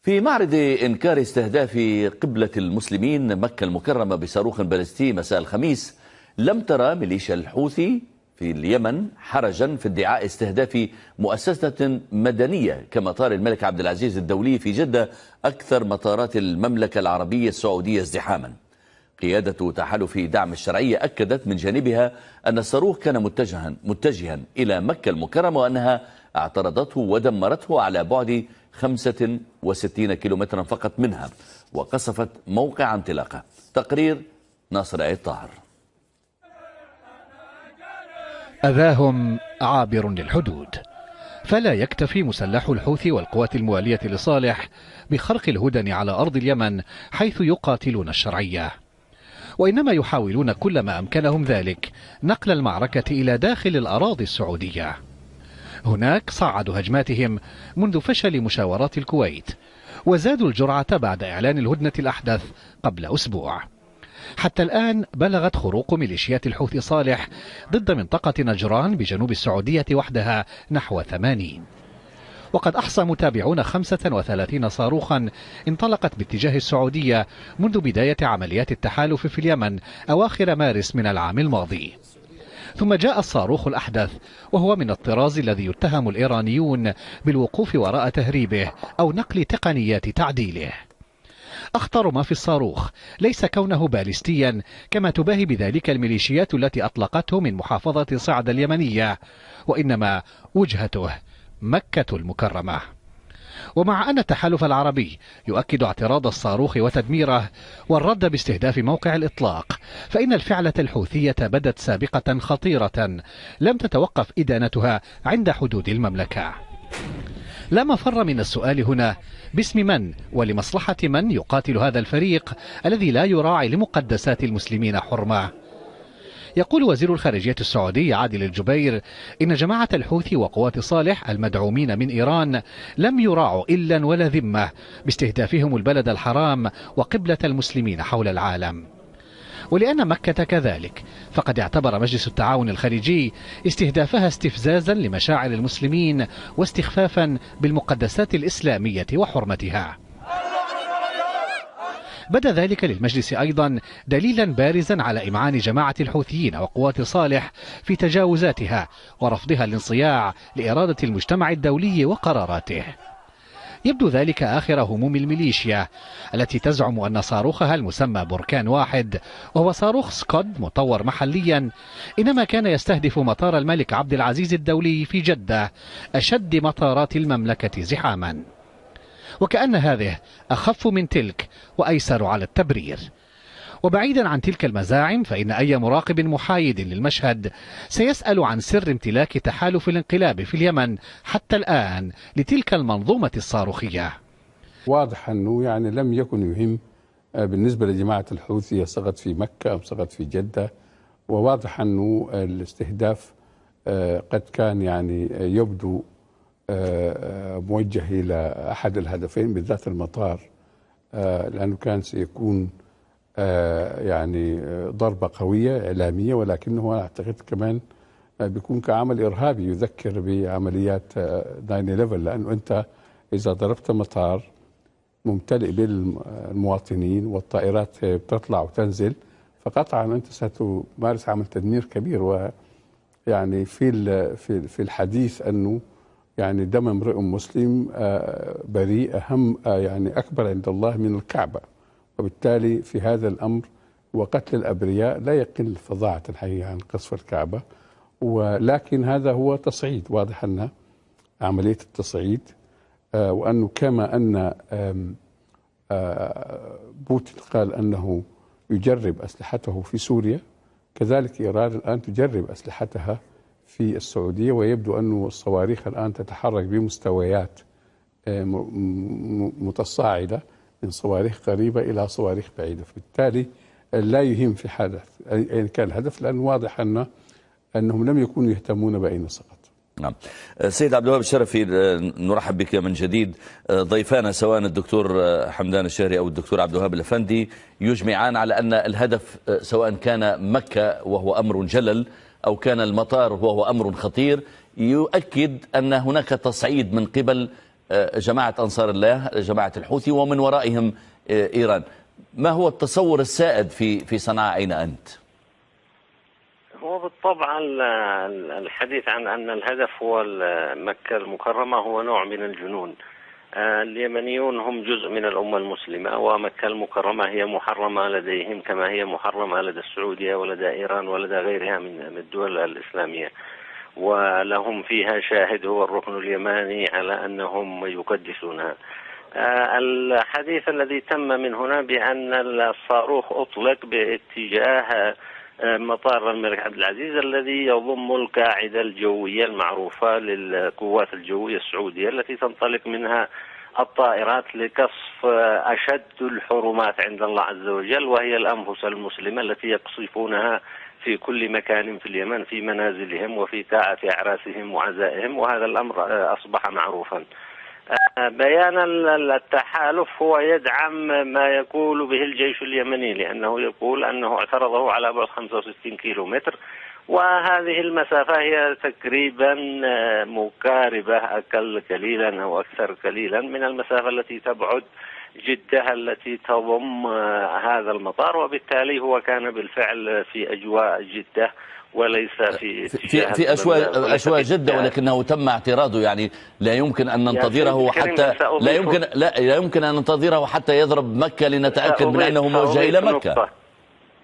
في معرض إنكار استهداف قبلة المسلمين مكة المكرمة بصاروخ باليستي مساء الخميس، لم ترى ميليشيا الحوثي في اليمن حرجا في ادعاء استهداف مؤسسة مدنية كمطار الملك عبد العزيز الدولي في جدة، أكثر مطارات المملكة العربية السعودية ازدحاما. قيادة تحالف دعم الشرعية أكدت من جانبها أن الصاروخ كان متجها إلى مكة المكرمة، وأنها اعترضته ودمرته على بعد 65 كيلومترا فقط منها، وقصفت موقع انطلاقه. تقرير ناصر عيد طاهر. أذاهم عابر للحدود، فلا يكتفي مسلح الحوثي والقوات الموالية لصالح بخرق الهدن على أرض اليمن حيث يقاتلون الشرعية، وإنما يحاولون كل ما أمكنهم ذلك نقل المعركة إلى داخل الأراضي السعودية. هناك صعدوا هجماتهم منذ فشل مشاورات الكويت، وزادوا الجرعة بعد إعلان الهدنة الأحدث قبل أسبوع. حتى الآن بلغت خروق ميليشيات الحوثي صالح ضد منطقة نجران بجنوب السعودية وحدها نحو 80، وقد أحصى متابعون 35 صاروخا انطلقت باتجاه السعودية منذ بداية عمليات التحالف في اليمن أواخر مارس من العام الماضي. ثم جاء الصاروخ الأحدث، وهو من الطراز الذي يتهم الإيرانيون بالوقوف وراء تهريبه أو نقل تقنيات تعديله. أخطر ما في الصاروخ ليس كونه باليستيا كما تباهي بذلك الميليشيات التي أطلقته من محافظة صعدة اليمنية، وإنما وجهته مكة المكرمة. ومع أن التحالف العربي يؤكد اعتراض الصاروخ وتدميره والرد باستهداف موقع الإطلاق، فإن الفعلة الحوثية بدت سابقة خطيرة لم تتوقف إدانتها عند حدود المملكة. لا مفر من السؤال هنا: باسم من ولمصلحة من يقاتل هذا الفريق الذي لا يراعي لمقدسات المسلمين حرمة؟ يقول وزير الخارجية السعودي عادل الجبير إن جماعة الحوثي وقوات صالح المدعومين من إيران لم يراعوا إلا ولا ذمة باستهدافهم البلد الحرام وقبلة المسلمين حول العالم. ولأن مكة كذلك، فقد اعتبر مجلس التعاون الخليجي استهدافها استفزازا لمشاعر المسلمين واستخفافا بالمقدسات الإسلامية وحرمتها. بدا ذلك للمجلس أيضا دليلا بارزا على إمعان جماعة الحوثيين وقوات صالح في تجاوزاتها ورفضها الانصياع لإرادة المجتمع الدولي وقراراته. يبدو ذلك آخر هموم الميليشيا التي تزعم أن صاروخها المسمى بركان واحد، وهو صاروخ سكود مطور محليا، إنما كان يستهدف مطار الملك عبد العزيز الدولي في جدة، أشد مطارات المملكة زحاما، وكأن هذه أخف من تلك وأيسر على التبرير. وبعيدا عن تلك المزاعم، فإن أي مراقب محايد للمشهد سيسأل عن سر امتلاك تحالف الانقلاب في اليمن حتى الآن لتلك المنظومة الصاروخية. واضح أنه يعني لم يكن يهم بالنسبة لجماعة الحوثي صغت في مكة أم صغت في جدة، وواضح أنه الاستهداف قد كان يعني يبدو موجه إلى أحد الهدفين بالذات المطار، لأنه كان سيكون يعني ضربة قوية إعلامية، ولكنه أنا أعتقد كمان بيكون كعمل إرهابي يذكر بعمليات 9/11، لأنه أنت إذا ضربت مطار ممتلئ بالمواطنين والطائرات بتطلع وتنزل، فقطعا أنت ستمارس عمل تدمير كبير. ويعني في الحديث أنه يعني دم امرئ مسلم بريء أهم يعني أكبر عند الله من الكعبة، وبالتالي في هذا الأمر وقتل الأبرياء لا يقل فظاعة الحقيقة عن قصف الكعبة. ولكن هذا هو تصعيد، واضح أن عملية التصعيد، وأنه كما أن بوتين قال أنه يجرب أسلحته في سوريا، كذلك إيران الآن تجرب أسلحتها في السعودية، ويبدو أن الصواريخ الآن تتحرك بمستويات متصاعدة من صواريخ قريبة إلى صواريخ بعيدة، فبالتالي لا يهم في حدث أين كان الهدف، لأن واضح أنهم لم يكونوا يهتمون بأين سقط. نعم. سيد عبد الوهاب الشرفي، نرحب بك من جديد. ضيفانا سواء الدكتور حمدان الشهري أو الدكتور عبد الوهاب الأفندي يجمعان على أن الهدف سواء كان مكة وهو أمر جلل أو كان المطار وهو أمر خطير، يؤكد أن هناك تصعيد من قبل جماعة أنصار الله، جماعة الحوثي، ومن ورائهم إيران. ما هو التصور السائد في صنعاء؟ أين أنت؟ هو بالطبع الحديث عن أن الهدف هو مكة المكرمة هو نوع من الجنون. اليمنيون هم جزء من الأمة المسلمة، ومكة المكرمة هي محرمة لديهم كما هي محرمة لدى السعودية ولدى إيران ولدى غيرها من الدول الإسلامية، ولهم فيها شاهد هو الركن اليماني على أنهم يقدسونها. الحديث الذي تم من هنا بأن الصاروخ أطلق باتجاه مطار الملك عبد العزيز الذي يضم القاعدة الجوية المعروفة للقوات الجوية السعودية التي تنطلق منها الطائرات لقصف أشد الحرمات عند الله عز وجل، وهي الأنفس المسلمة التي يقصفونها في كل مكان في اليمن، في منازلهم وفي قاعة أعراسهم وعزائهم، وهذا الأمر أصبح معروفا. بيان التحالف هو يدعم ما يقول به الجيش اليمني، لأنه يقول أنه اعترضه على بعد 65 كيلومتر، وهذه المسافة هي تقريبا مقاربة أقل قليلا أو أكثر قليلا من المسافة التي تبعد جدة التي تضم هذا المطار، وبالتالي هو كان بالفعل في أجواء جدة وليس في أشواء جدة، ولكنه تم اعتراضه. يعني لا يمكن أن ننتظره حتى لا يمكن أن ننتظره حتى يضرب مكة لنتأكد من أنه موجه إلى مكة.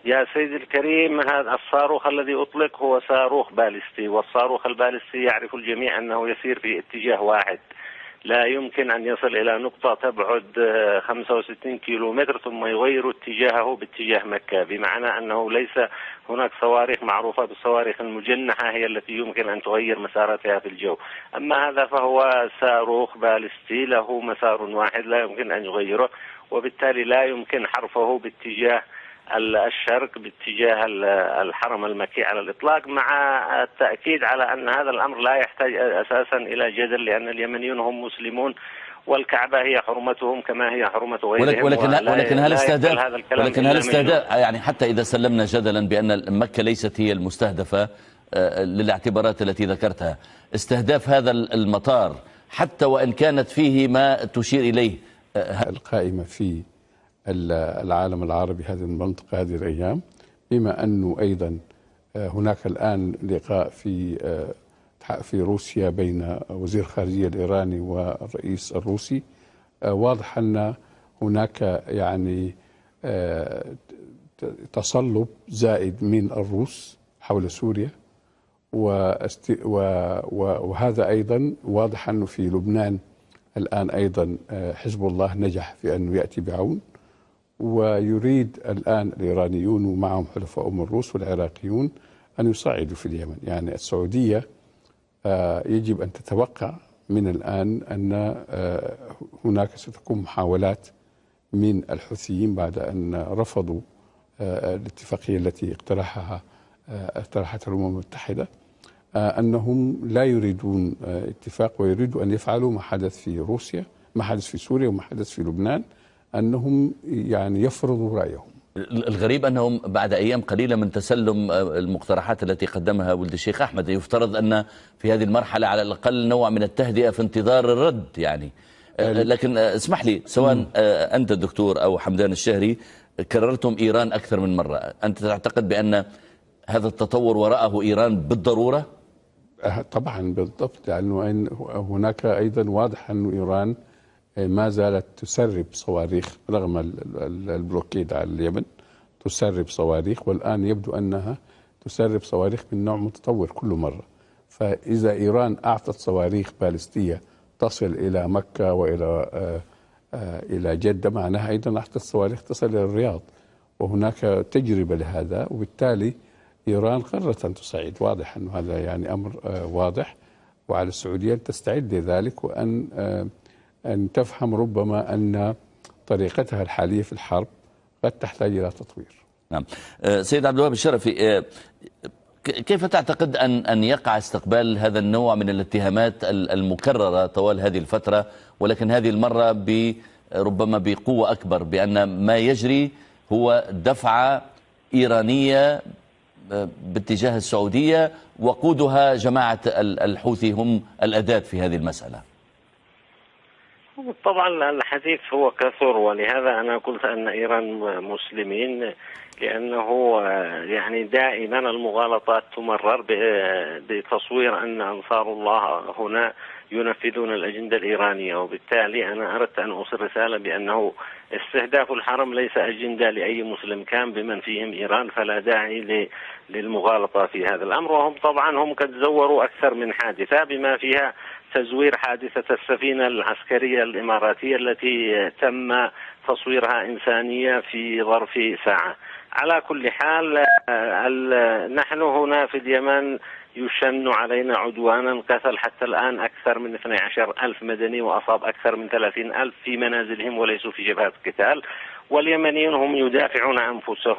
يا سيدي الكريم، هذا الصاروخ الذي أطلق هو صاروخ باليستي، والصاروخ الباليستي يعرف الجميع أنه يسير في اتجاه واحد، لا يمكن أن يصل إلى نقطة تبعد 65 كيلومتر ثم يغير اتجاهه باتجاه مكة، بمعنى أنه ليس هناك صواريخ معروفة بالصواريخ المجنحة هي التي يمكن أن تغير مساراتها في الجو. أما هذا فهو صاروخ باليستي له مسار واحد لا يمكن أن يغيره، وبالتالي لا يمكن حرفه باتجاه الشرق باتجاه الحرم المكي على الإطلاق، مع التأكيد على أن هذا الأمر لا يحتاج أساسا إلى جدل، لأن اليمنيون هم مسلمون والكعبة هي حرمتهم كما هي حرمة غيرهم. ولكن هل استهداف يعني حتى إذا سلمنا جدلا بأن مكة ليست هي المستهدفة للاعتبارات التي ذكرتها، استهداف هذا المطار حتى وإن كانت فيه ما تشير إليه القائمة في العالم العربي، هذه المنطقة هذه الأيام، بما أنه أيضا هناك الآن لقاء في روسيا بين وزير الخارجية الإيراني والرئيس الروسي. واضح أن هناك يعني تصلب زائد من الروس حول سوريا، وهذا أيضا واضح أنه في لبنان الآن أيضا حزب الله نجح في أنه يأتي بعون، ويريد الآن الإيرانيون ومعهم حلفائهم الروس والعراقيون أن يصعدوا في اليمن. يعني السعودية يجب أن تتوقع من الآن أن هناك ستكون محاولات من الحوثيين بعد أن رفضوا الاتفاقية التي اقترحتها الأمم المتحدة، أنهم لا يريدون اتفاق ويريدوا أن يفعلوا ما حدث في روسيا، ما حدث في سوريا وما حدث في لبنان، أنهم يعني يفرضوا رأيهم. الغريب أنهم بعد أيام قليلة من تسلم المقترحات التي قدمها ولد الشيخ أحمد، يفترض أن في هذه المرحلة على الأقل نوع من التهدئة في انتظار الرد يعني. لكن اسمح لي، سواء أنت الدكتور أو حمدان الشهري كررتم إيران أكثر من مرة، أنت تعتقد بأن هذا التطور وراءه إيران بالضرورة؟ طبعا بالضبط، لأنه هناك أيضا واضح أن إيران ما زالت تسرب صواريخ رغم البلوكيد على اليمن، تسرب صواريخ، والآن يبدو أنها تسرب صواريخ من نوع متطور كل مرة. فإذا إيران أعطت صواريخ باليستية تصل إلى مكة إلى جدة، معناها أيضا أعطت صواريخ تصل إلى الرياض، وهناك تجربة لهذا، وبالتالي إيران قررت أن تصعد. واضح أن هذا يعني أمر واضح، وعلى السعودية أن تستعد لذلك، وأن تفهم ربما أن طريقتها الحالية في الحرب قد تحتاج إلى تطوير. نعم. سيد عبد الوهاب الشرفي، كيف تعتقد أن يقع استقبال هذا النوع من الاتهامات المكررة طوال هذه الفترة، ولكن هذه المرة ربما بقوة أكبر، بأن ما يجري هو دفعة إيرانية باتجاه السعودية وقودها جماعة الحوثي هم الأداة في هذه المسألة؟ طبعا الحديث هو كثر، ولهذا أنا قلت أن إيران مسلمين، لأنه يعني دائما المغالطات تمرر بتصوير أن أنصار الله هنا ينفذون الأجندة الإيرانية، وبالتالي أنا أردت أن أوصل رسالة بأنه استهداف الحرم ليس أجندة لأي مسلم كان بمن فيهم إيران، فلا داعي للمغالطة في هذا الأمر. وهم طبعا هم قد زوروا أكثر من حادثة، بما فيها تزوير حادثة السفينة العسكرية الإماراتية التي تم تصويرها إنسانية في ظرف ساعة. على كل حال نحن هنا في اليمن يشن علينا عدوانا، قتل حتى الآن أكثر من 12,000 مدني، وأصاب أكثر من 30,000 في منازلهم وليسوا في جبهة قتال، واليمنيين هم يدافعون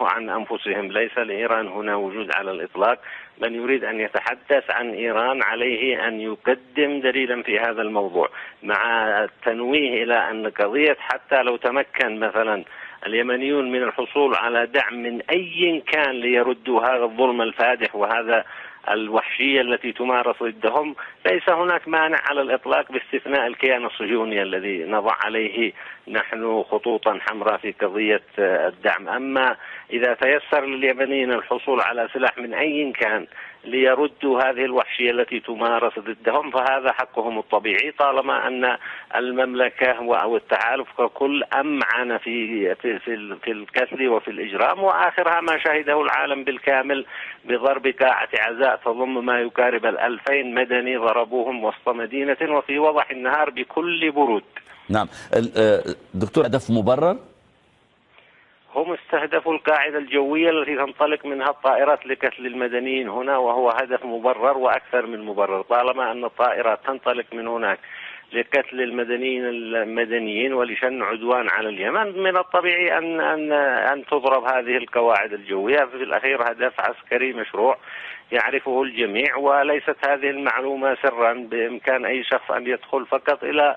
عن أنفسهم. ليس لإيران هنا وجود على الإطلاق. من يريد أن يتحدث عن إيران عليه أن يقدم دليلا في هذا الموضوع، مع التنويه إلى أن قضية حتى لو تمكن مثلا اليمنيون من الحصول على دعم من أي كان ليردوا هذا الظلم الفادح وهذا الوحشية التي تمارس ضدهم، ليس هناك مانع على الإطلاق باستثناء الكيان الصهيوني الذي نضع عليه نحن خطوطا حمراء في قضية الدعم. أما إذا تيسر لليمنيين الحصول على سلاح من أي كان ليردوا هذه الوحشية التي تمارس ضدهم فهذا حقهم الطبيعي، طالما أن المملكة أو التحالف ككل أمعن في القتل وفي الإجرام، وآخرها ما شهده العالم بالكامل بضرب قاعة عزاء تضم ما يقارب 2,000 مدني ضربوهم وسط مدينة وفي وضح النهار بكل برود. نعم. دكتور، هدف مبرر؟ هم استهدفوا القاعدة الجوية التي تنطلق منها الطائرات لقتل المدنيين هنا، وهو هدف مبرر وأكثر من مبرر، طالما أن الطائرات تنطلق من هناك لقتل المدنيين ولشن عدوان على اليمن، من الطبيعي أن تضرب هذه القواعد الجوية. في الأخير هدف عسكري مشروع يعرفه الجميع، وليست هذه المعلومة سرا، بإمكان أي شخص أن يدخل فقط إلى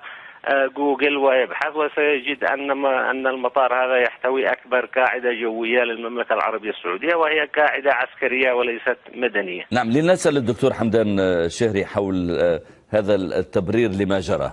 جوجل ويبحث وسيجد أن المطار هذا يحتوي أكبر قاعدة جوية للمملكة العربية السعودية، وهي قاعدة عسكرية وليست مدنية. نعم. لنسأل الدكتور حمدان الشهري حول هذا التبرير لما جرى.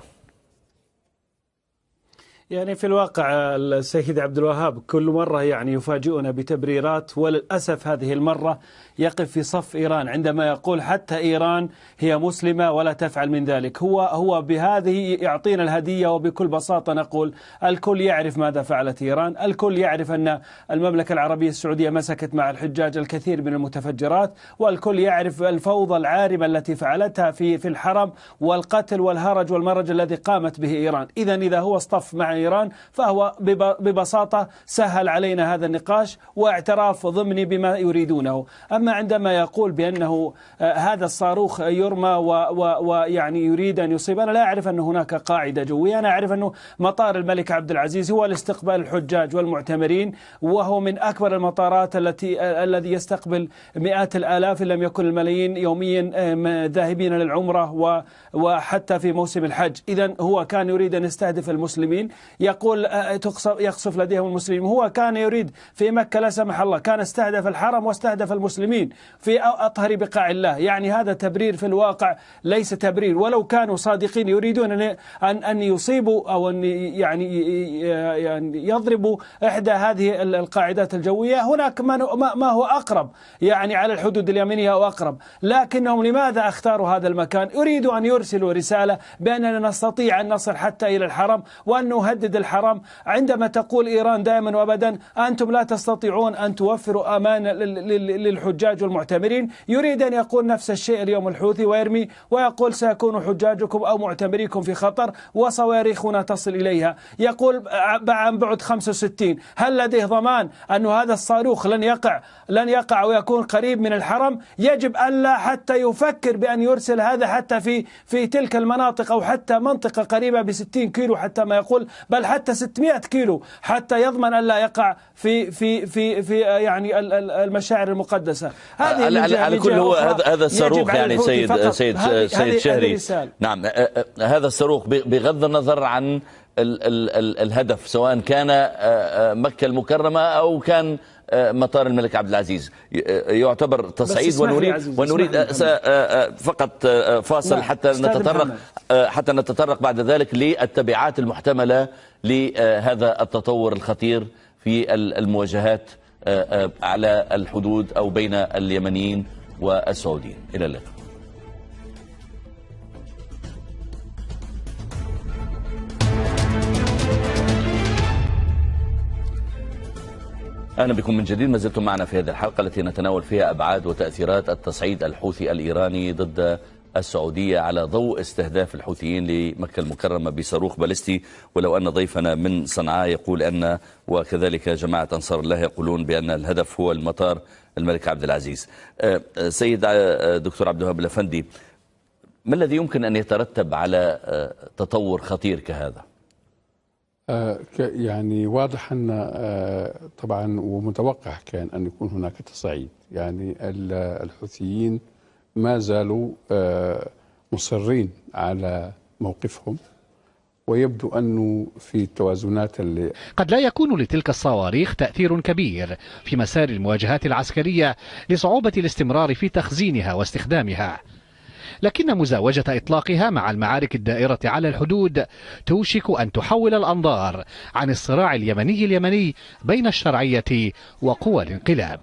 يعني في الواقع السيد عبد الوهاب كل مرة يعني يفاجئنا بتبريرات، وللأسف هذه المرة يقف في صف إيران عندما يقول حتى إيران هي مسلمة ولا تفعل من ذلك. هو بهذه يعطينا الهدية، وبكل بساطة نقول الكل يعرف ماذا فعلت إيران، الكل يعرف أن المملكة العربية السعودية مسكت مع الحجاج الكثير من المتفجرات، والكل يعرف الفوضى العارمة التي فعلتها في الحرم والقتل والهرج والمرج الذي قامت به إيران. إذا هو اصطف مع إيران فهو ببساطة سهل علينا هذا النقاش واعتراف ضمني بما يريدونه. أما عندما يقول بأنه هذا الصاروخ يرمى ويعني يريد أن يصيب، أنا لا أعرف أن هناك قاعدة جوية. أنا أعرف أنه مطار الملك عبد العزيز هو لاستقبال الحجاج والمعتمرين، وهو من أكبر المطارات الذي يستقبل مئات الآلاف إن لم يكن الملايين يوميا ذاهبين للعمرة وحتى في موسم الحج. إذن هو كان يريد أن يستهدف المسلمين، يقول يقصف لديهم المسلمين. هو كان يريد في مكة لا سمح الله، كان استهدف الحرم واستهدف المسلمين في أطهر بقاع الله. يعني هذا تبرير في الواقع ليس تبرير. ولو كانوا صادقين يريدون أن يصيبوا أو أن يعني يضربوا إحدى هذه القاعدات الجوية، هناك ما هو أقرب يعني على الحدود اليمنية أو أقرب. لكنهم لماذا اختاروا هذا المكان؟ يريدوا أن يرسلوا رسالة بأننا نستطيع أن نصل حتى إلى الحرم وأن نهدد الحرم. عندما تقول إيران دائما وأبدا أنتم لا تستطيعون أن توفروا أمان للحجاج والمعتمرين، يريد أن يقول نفس الشيء اليوم الحوثي ويرمي ويقول سيكون حجاجكم أو معتمريكم في خطر وصواريخنا تصل إليها. يقول عن بعد 65. هل لديه ضمان أن هذا الصاروخ لن يقع ويكون قريب من الحرم؟ يجب ألا حتى يفكر بأن يرسل هذا حتى في تلك المناطق، أو حتى منطقة قريبة ب60 كيلو حتى ما يقول، بل حتى 600 كيلو، حتى يضمن ألا يقع في يعني المشاعر المقدسة. على كل هو هذا الصاروخ يعني سيد شهري. نعم، هذا الصاروخ بغض النظر عن الهدف، سواء كان مكة المكرمة أو كان مطار الملك عبد العزيز، يعتبر تصعيد. ونريد فقط فاصل حتى نتطرق بعد ذلك للتبعات المحتملة لهذا التطور الخطير في المواجهات على الحدود أو بين اليمنيين والسعوديين. إلى اللقاء. أهلا بكم من جديد. ما زلتم معنا في هذه الحلقة التي نتناول فيها أبعاد وتأثيرات التصعيد الحوثي الإيراني ضد السعودية على ضوء استهداف الحوثيين لمكة المكرمة بصاروخ باليستي. ولو أن ضيفنا من صنعاء يقول أن، وكذلك جماعة أنصار الله يقولون بأن الهدف هو المطار الملك عبد العزيز. سيد دكتور عبد الوهاب الأفندي، ما الذي يمكن أن يترتب على تطور خطير كهذا؟ يعني واضح أن طبعا ومتوقع كان أن يكون هناك تصعيد. يعني الحوثيين ما زالوا مصرين على موقفهم، ويبدو أنه في التوازنات اللي قد لا يكون لتلك الصواريخ تأثير كبير في مسار المواجهات العسكرية لصعوبة الاستمرار في تخزينها واستخدامها، لكن مزاوجة إطلاقها مع المعارك الدائرة على الحدود توشك أن تحول الأنظار عن الصراع اليمني بين الشرعية وقوى الانقلاب،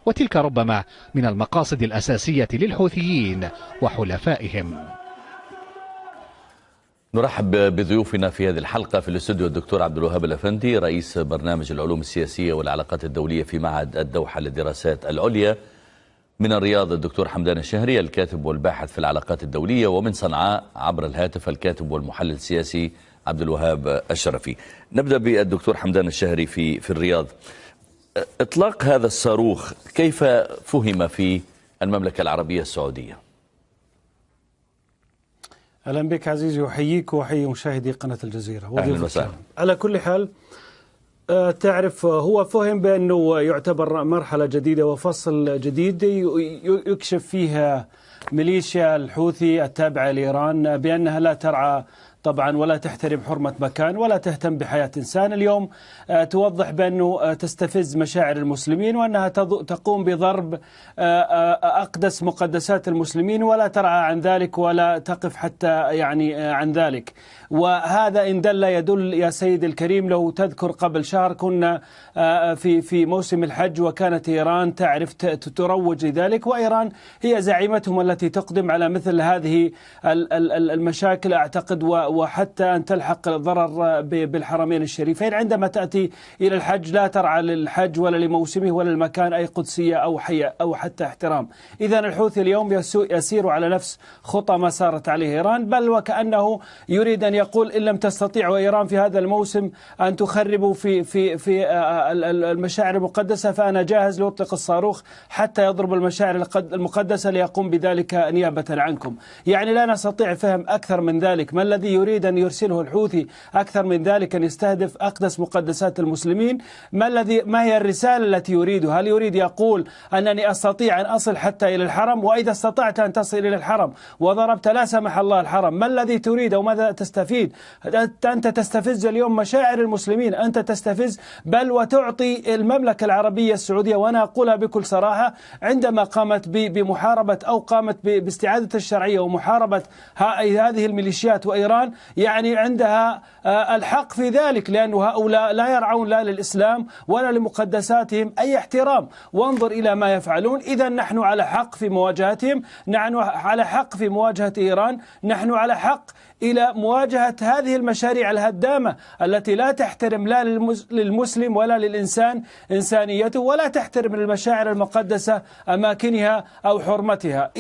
وتلك ربما من المقاصد الأساسية للحوثيين وحلفائهم. نرحب بضيوفنا في هذه الحلقة في الاستوديو الدكتور عبد الوهاب الأفندي، رئيس برنامج العلوم السياسية والعلاقات الدولية في معهد الدوحة للدراسات العليا. من الرياض الدكتور حمدان الشهري، الكاتب والباحث في العلاقات الدولية. ومن صنعاء عبر الهاتف الكاتب والمحلل السياسي عبد الوهاب الشرفي. نبدأ بالدكتور حمدان الشهري في الرياض. إطلاق هذا الصاروخ كيف فهم في المملكة العربية السعودية؟ أهلا بك عزيزي، وحييك وحيي مشاهدي قناة الجزيرة. أهلا وسهلا. على كل حال، تعرف هو فهم بأنه يعتبر مرحلة جديدة وفصل جديد يكشف فيها ميليشيا الحوثي التابعة لإيران بأنها لا ترعى طبعا ولا تحترم حرمة مكان ولا تهتم بحياة إنسان. اليوم توضح بأنه تستفز مشاعر المسلمين، وأنها تقوم بضرب أقدس مقدسات المسلمين ولا ترعى عن ذلك ولا تقف حتى يعني عن ذلك. وهذا إن دل يدل يا سيد الكريم. لو تذكر قبل شهر كنا في موسم الحج، وكانت إيران تعرف تروج لذلك، وإيران هي زعيمتهم التي تقدم على مثل هذه المشاكل أعتقد، وحتى أن تلحق الضرر بالحرمين الشريفين. عندما تأتي إلى الحج لا ترعى للحج ولا لموسمه ولا المكان أي قدسية أو حتى احترام. إذا الحوثي اليوم يسير على نفس خطى ما سارت عليه إيران، بل وكأنه يريد أن يقول إن لم تستطيعوا إيران في هذا الموسم أن تخربوا في المشاعر المقدسة، فأنا جاهز لأطلق الصاروخ حتى يضرب المشاعر المقدسة ليقوم بذلك نيابة عنكم. يعني لا نستطيع فهم أكثر من ذلك. ما الذي يريد أن يرسله الحوثي أكثر من ذلك؟ أن يستهدف أقدس مقدسات المسلمين. ما هي الرسالة التي يريدها؟ هل يريد يقول أنني أستطيع أن أصل حتى إلى الحرم، وإذا استطعت أن تصل إلى الحرم وضربت لا سمح الله الحرم، ما الذي تريد وماذا تستفيد؟ أنت تستفز اليوم مشاعر المسلمين، أنت تستفز بل وتعطي المملكة العربية السعودية، وأنا أقولها بكل صراحة، عندما قامت بمحاربة أو قامت باستعادة الشرعية ومحاربة هذه الميليشيات وإيران، يعني عندها الحق في ذلك، لأن هؤلاء لا يرعون لا للإسلام ولا لمقدساتهم أي احترام. وانظر إلى ما يفعلون. إذا نحن على حق في مواجهتهم، نحن على حق في مواجهة إيران، نحن على حق إلى مواجهة هذه المشاريع الهدامة التي لا تحترم لا للمسلم ولا للإنسان إنسانيته، ولا تحترم المشاعر المقدسة أماكنها أو حرمتها.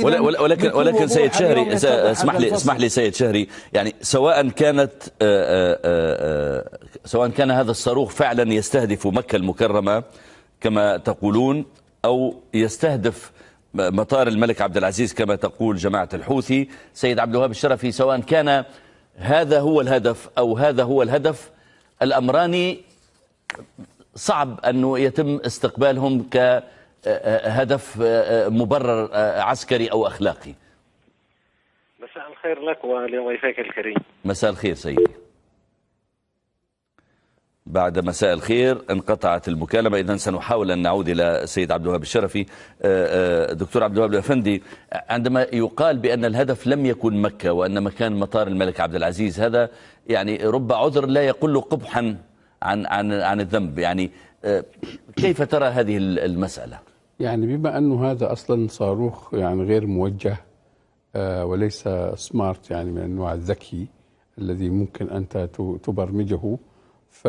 ولكن سيد شهري، اسمح لي سيد شهري، يعني سواء كان هذا الصاروخ فعلا يستهدف مكة المكرمة كما تقولون، أو يستهدف مطار الملك عبد العزيز كما تقول جماعة الحوثي، سيد عبد الوهاب الشرفي، سواء كان هذا هو الهدف أو هذا هو الهدف، الأمران صعب أنه يتم استقبالهم كهدف مبرر عسكري أو أخلاقي. مساء الخير لك ولضيفك الكريم. مساء الخير سيدي. بعد مساء الخير انقطعت المكالمة، إذن سنحاول أن نعود إلى السيد عبد الوهاب الشرفي. دكتور عبد الوهاب الأفندي، عندما يقال بأن الهدف لم يكن مكة وأن مكان مطار الملك عبد العزيز، هذا يعني رب عذر لا يقل قبحا عن الذنب، يعني كيف ترى هذه المسألة؟ يعني بما أنه هذا أصلا صاروخ يعني غير موجه وليس سمارت، يعني من النوع الذكي الذي ممكن أنت تبرمجه، ف